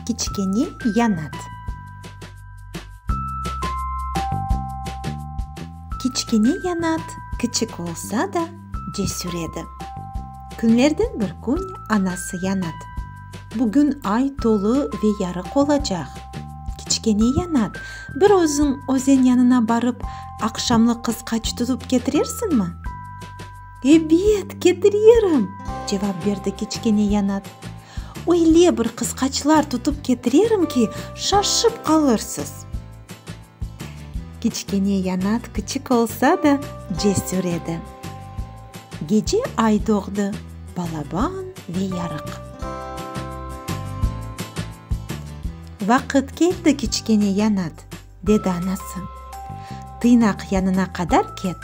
Kiçkene Yanat Kiçkene Yanat kiçik olsa da, cesür edi. Künlerden bir kün anası Yanat, Bugün ay tolu ve yarıq olacaq. Kiçkene Yanat, bir özüñ özen yanına barıp, aqşamlıq qısqaç tutıp ketirersiñmi? Ebet, ketirerim! cevap berdi Kiçkene Yanat. Öyle bir qısqaçlar tutıp ketirerim ki, şaşıp qalırsız. Kiçkene Yanat kiçik olsa da, cesür edi. Gece ay doğdı, balaban ve yarıq. Vaqıt keldi, Kiçkene Yanat, dedi anası. Tıynaq yanına qadar ket.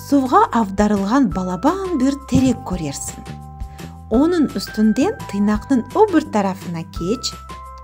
Suvğa avdarılğan balaban bir terek körersiñ. Onıñ üstünden tıynaqnıñ o bir tarafına keç,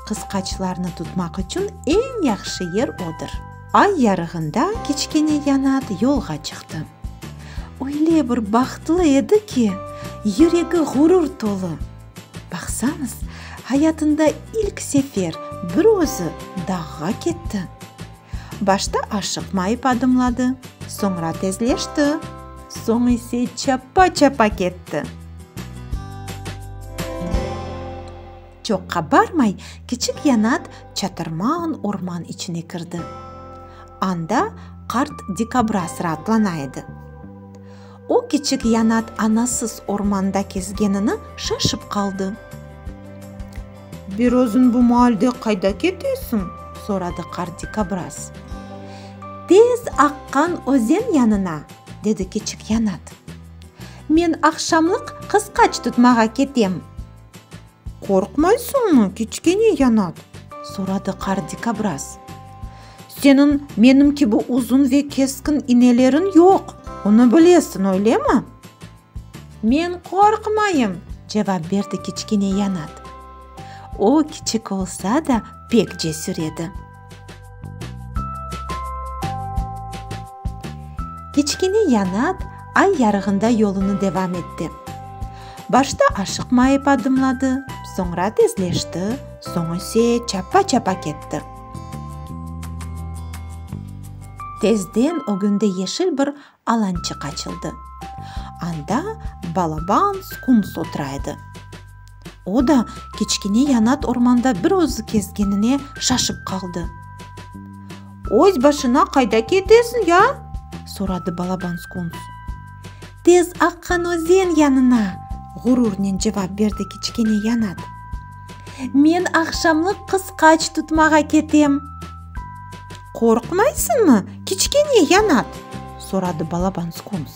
qısqaçlarnı tutmaq içün eñ yahşı yer odır. Ay yarığında kiçkene Yanat yolğa çıqtı. Öyle bir bahtlı edi ki, yüregi ğurur tolu. Baqsañız, hayatında ilk sefer bir özü dağğa ketti. Başta aşıqmayıp adımladı, soñra tezleşti, soñ ise çapa-çapa ketti. Çoqqa barmay, kiçik Yanat çatırman orman içine kirdi. Anda qart dikobraz raatlana edi. O kiçik Yanat anasız ormanda kezgenini şaşıp qaldı. Bir özüñ bu maalde qayda ketesiñ? soradı qart dikobraz. Tez aqqan özen yanına, dedi kiçik Yanat. Men aqşamlıq qısqaç tutmağa ketem. Qorqmaysıñmı, kiçkene Yanat? soradı qart dikobraz. Seniñ menim kibi uzun ve keskin ineleriñ yoq, onı bilesiñ, öylemi? Men qorqmayım, cevap berdi kiçkene Yanat. O, kiçik olsa da, pek cesür edi. Kiçkene Yanat ay yarığında yolunı devam etti. Başta aşıqmayıp adımladı, soñra tezleşti, soñ ise çapa-çapa ketti. Tezden ögünde yeşil bir alançıq açıldı. Anda balaban skunks otura edi. O da kiçkene Yanat ormanda bir özü kezgenine şaşıp qaldı. Öz başına qayda ketesiñ, ya? soradı balaban skunks. Tez aqqan özen yanına, ğururnen cevap berdi kiçkene Yanat. Men aqşamlıq qısqaç tutmağa ketem. Qorqmaysıñmı, kiçkene Yanat? soradı balaban skunks.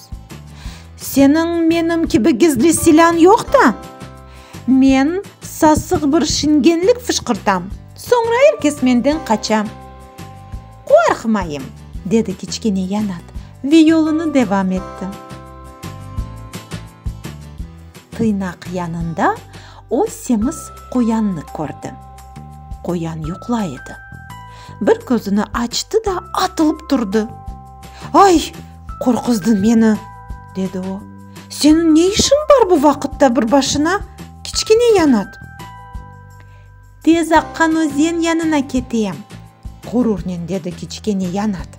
Seniñ menim kibi gizli silâñ yoq da? Men sasıq bir şingenlik fışqırtam, soñra er kes menden qaça. Qorqmayım, dedi kiçkene Yanat ve yolunı devam etti. Tıynaq yanında o semiz qoyannı kördi. Qoyan yuqlay edi. Bir közüni açtı da atılıp turdı. Ay, qorquzdıñ meni, dedi o. Seniñ ne işiñ bar bu vaqıtta bir başına, kiçkene Yanat? Tez aqqan özen yanına ketem, ğururnen dedi kiçkene Yanat.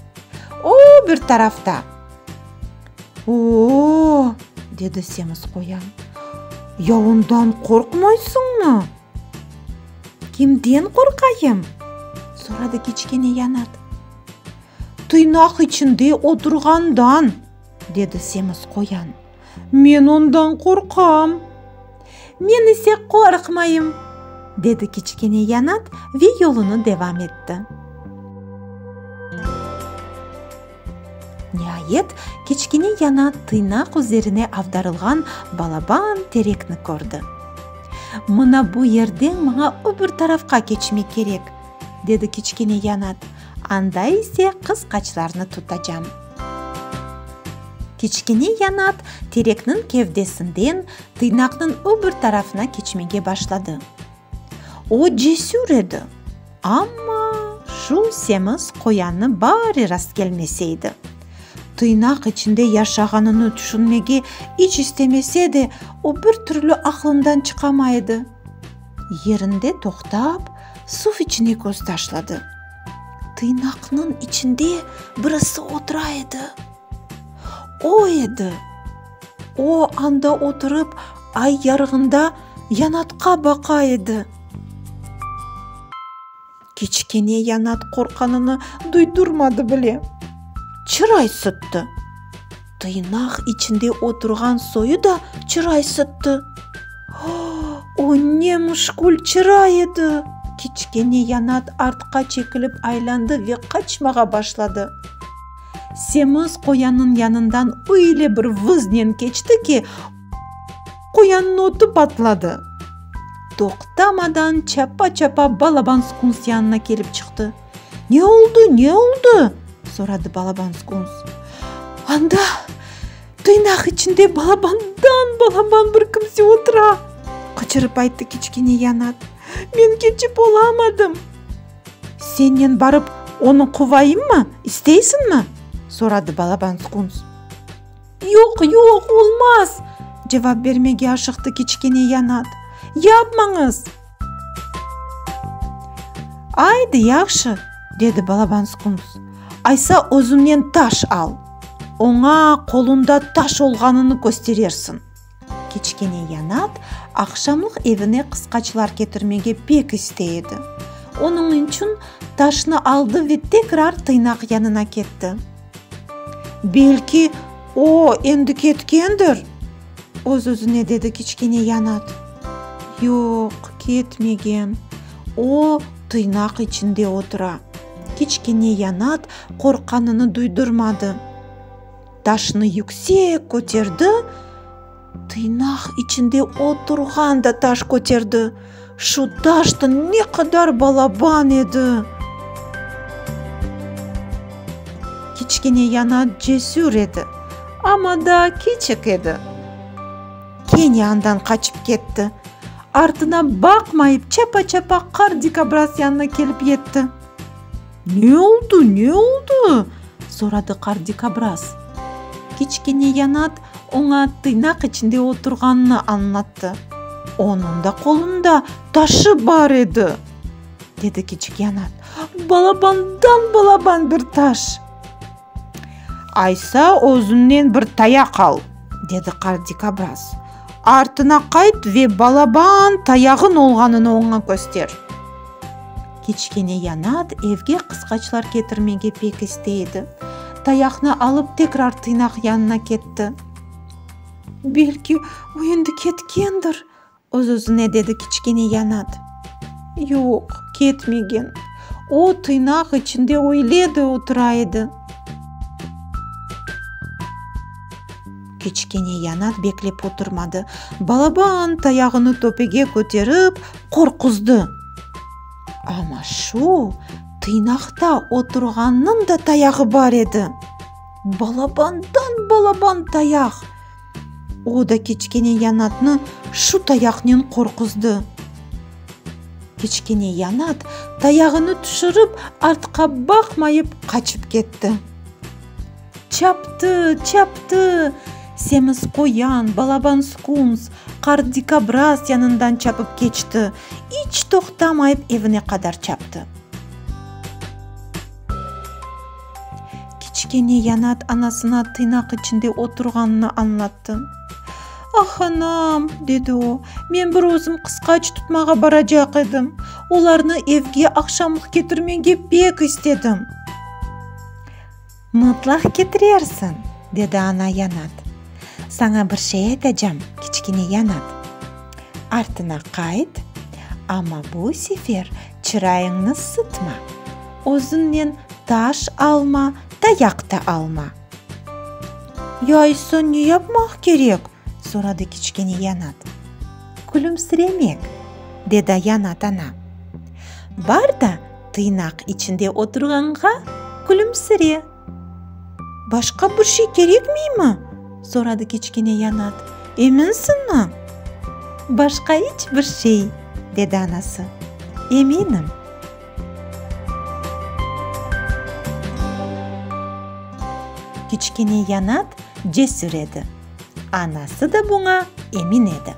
O bir tarafta. O-o-o, dedi semiz qoyan. Ya ondan qorqmaysıñmı? Kimden qorqayım? soradı kiçkene Yanat. Tıynaq içinde oturğandan, dedi semiz qoyan. Men ondan qorqam. Men ise qorqmayım, dedi kiçkene Yanat ve yolunı devam etti. Niayet, kiçkene Yanat tıynaq üzerine avdarılğan balaban terekni kördi. Mına bu yerden maña o bir tarafqa keçmek kerek, dedi kiçkene Yanat, anda ise qısqaçlarnı tutacam. Kiçkene Yanat terekniñ kevdesinden tıynaqnıñ o bir tarafına keçmege başladı. O cesür edi, amma şu semiz qoyannı bari rastkelmeseydi. Tıynaq içinde yaşağanını tüşünmege iç istemese de, o bir türlü aqlından çıqamay edi. Yerinde toqtap, suv içine köz taşladı. Tıynaqnıñ içinde birisi otura edi. O edi. O, anda oturıp, ay yarığında Yanatqa baqa edi. Kiçkene Yanat qorqqanını duydurmadı bile. Çıray sıttı. Tıynaq içinde oturğan soyu da çıray sıttı. O ne müşkül çıray edi! Kiçkene Yanat artqa çekilip aylandı ve qaçmağa başladı. Semiz qoyannıñ yanından öyle bir vıznen keçti ki, qoyannıñ ötü patladı. Toqtamadan çapa-çapa balaban skuns yanına kelip çıqtı. Ne oldı, ne oldı? soradı balaban skuns. Anda, tıynaq içinde balabandan-balaban bir kimse otura, qıçırıp ayttı kiçkene Yanat. Men keçip olamadım. Sennen barıp onı quvayımmı, isteysiñmi? soradı balaban skuns. Yoq, yoq, olmaz! cevap bermege aşıqtı kiçkene Yanat. Yapmañız! Aydı, yahşı, dedi balaban skuns. Aysa özüñnen taş al. Oña qolunda taş olğanını kösterersiñ. Kiçkene Yanat aqşamlıq evine qısqaçlar ketirmege pek istey edi. Onıñ içün taşnı aldı ve tekrar tıynaq yanına ketti. Belki, o endi ketkendir? öz-özüne dedi kiçkene Yanat. Yoq, ketmegen. O, tıynaq içinde otura. Kiçkene Yanat qorqqanını duydurmadı. Taşnı yüksek köterdi, tıynaq içinde oturğan da taş köterdi. Şu taş da ne qadar balaban edi! Kiçkene Yanat cesür edi, amma daa kiçik edi. Kene andan qaçıp ketti. Artına baqmayıp çapa-çapa qart dikobraz yanına kelip yetti. Ne oldı, ne oldı? soradı qart dikobraz. Kiçkene Yanat oña tıynaq içinde oturğanını añlattı. Onıñ da qolunda taşı bar edi, dedi kiçik Yanat. Balabandan balaban bir taş. Aysa özüñnen bir tayaq al, dedi qart dikobraz. Artına qayt ve balaban tayağıñ olğanını oña köster. Kiçkene Yanat evge qısqaçlar ketirmege pek istey edi. Tayaqnı alıp tekrar tıynaq yanına ketti. Belki o endi ketkendir, öz-özüne dedi kiçkene Yanat. Yoq, ketmegen. O, tıynaq içinde öyle de otura edi. Kiçkene Yanat beklep oturmadı. Balaban tayağını töpege köterip, qorquzdı. Amma şu tıynaqta oturğannıñ da tayağı bar edi. Balabandan balaban tayaq! O da kiçkene Yanatnı şu tayaqnen qorquzdı. Kiçkene Yanat tayağını tüşürip, artqa baqmayıp qaçıp ketti. Çaptı, çaptı, semiz qoyan, balaban skuns, qart dikobraz yanından çapıp keçti, iç toqtamayıp evine qadar çaptı. Kiçkene Yanat anasına tıynaq içinde oturğanını añlattı. Ah, anam, dedi o, men bir özüm qısqaç tutmağa baracaq edim. Olarnı evge aqşamlıq ketirmege pek istedim. Mıtlaq ketirersiñ, dedi ana Yanat. Saña bir şey aytacam, kiçkene Yanat. Artına qayt, amma bu sefer çırayıñnı sıtma, özüñnen taş alma, tayaq da alma. Ya aysa ne yapmaq kerek? soradı kiçkene Yanat. Külümsiremek, dedi Yanat ana. Bar da, tıynaq içinde oturğanğa külümsire. Başqa bir şey kerekmeymi? soradı kiçkene Yanat. Eminsiñmi? Başqa iç bir şey, dedi anası. Eminim. Kiçkene Yanat cesür edi. Anası da buña emin edi.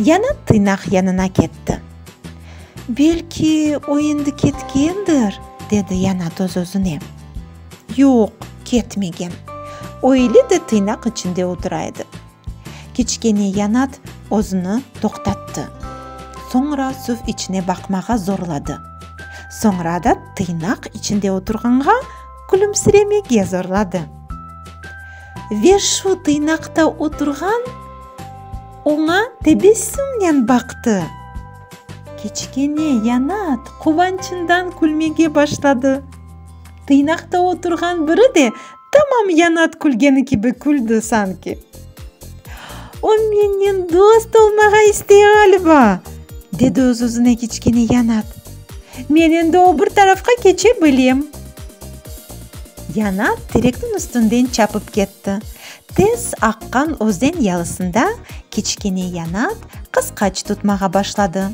Yanat tıynaq yanına ketti. Belki o endi ketkendir, dedi Yanat öz-özüne. Yoq, ketmegen. O ele de tıynaq içinde otura edi. Kiçkene Yanat özüni toqtattı. Soñra suv içine baqmağa zorladı. Soñra da tıynaq içinde oturğanğa külümsiremege zorladı. Ve şu tıynaqta oturğan oña tebessümnen baqtı. Kiçkene Yanat quvançından külmege başladı. Tıynaqta oturğan biri de tamam Yanat külgeni kibi küldi sanki. O mennen dost olmağa istey ğaliba, dedi öz-özüne kiçkene Yanat. Men endi o bir tarafqa keçe bilem. Yanat terekniñ üstünden çapıp ketti. Tez aqqan özen yalısında kiçkene Yanat qısqaç tutmağa başladı.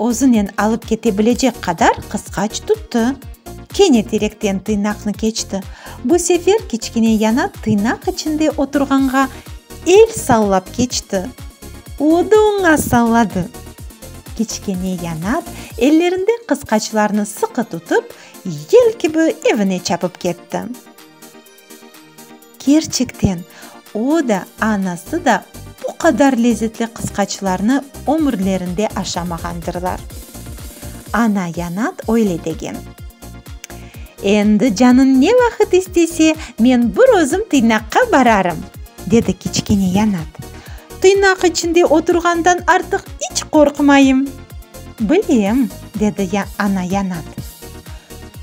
Özünen alıp kete bilecek qadar qısqaç tuttı. Kene terekten tıynaqnı keçti. Bu sefer kiçkene Yanat tıynaq içinde oturğanğa el sallap keçti. O da oña salladı. Kiçkene Yanat ellerinde qısqaçlarnı sıqı tutıp, yel kibi evine çapıp ketti. Kerçekten, o da, anası da bu qadar lezetli qısqaçlarnı ömürlerinde aşamağandırlar. Ana Yanat öyle degen. Endi canıñ ne vaqıt istese, men bir özüm tıynaqqa bararım, dedi kiçkene Yanat. Tıynaq içinde oturğandan artıq iç qorqmayım. Bilem, dedi ana Yanat.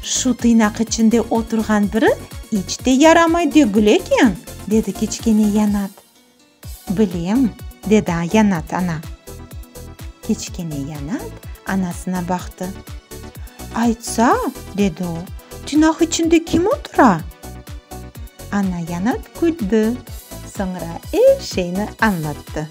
Şu tıynaq içinde oturğan biri iç te yaramay degil eken, dedi kiçkene Yanat. Bilem, dedi Yanat ana. Kiçkene Yanat anasına baqtı. Aytsa, dedi o, tıynaq içinde kim otura? Ana Yanat küldi, soñra er şeyni añlattı.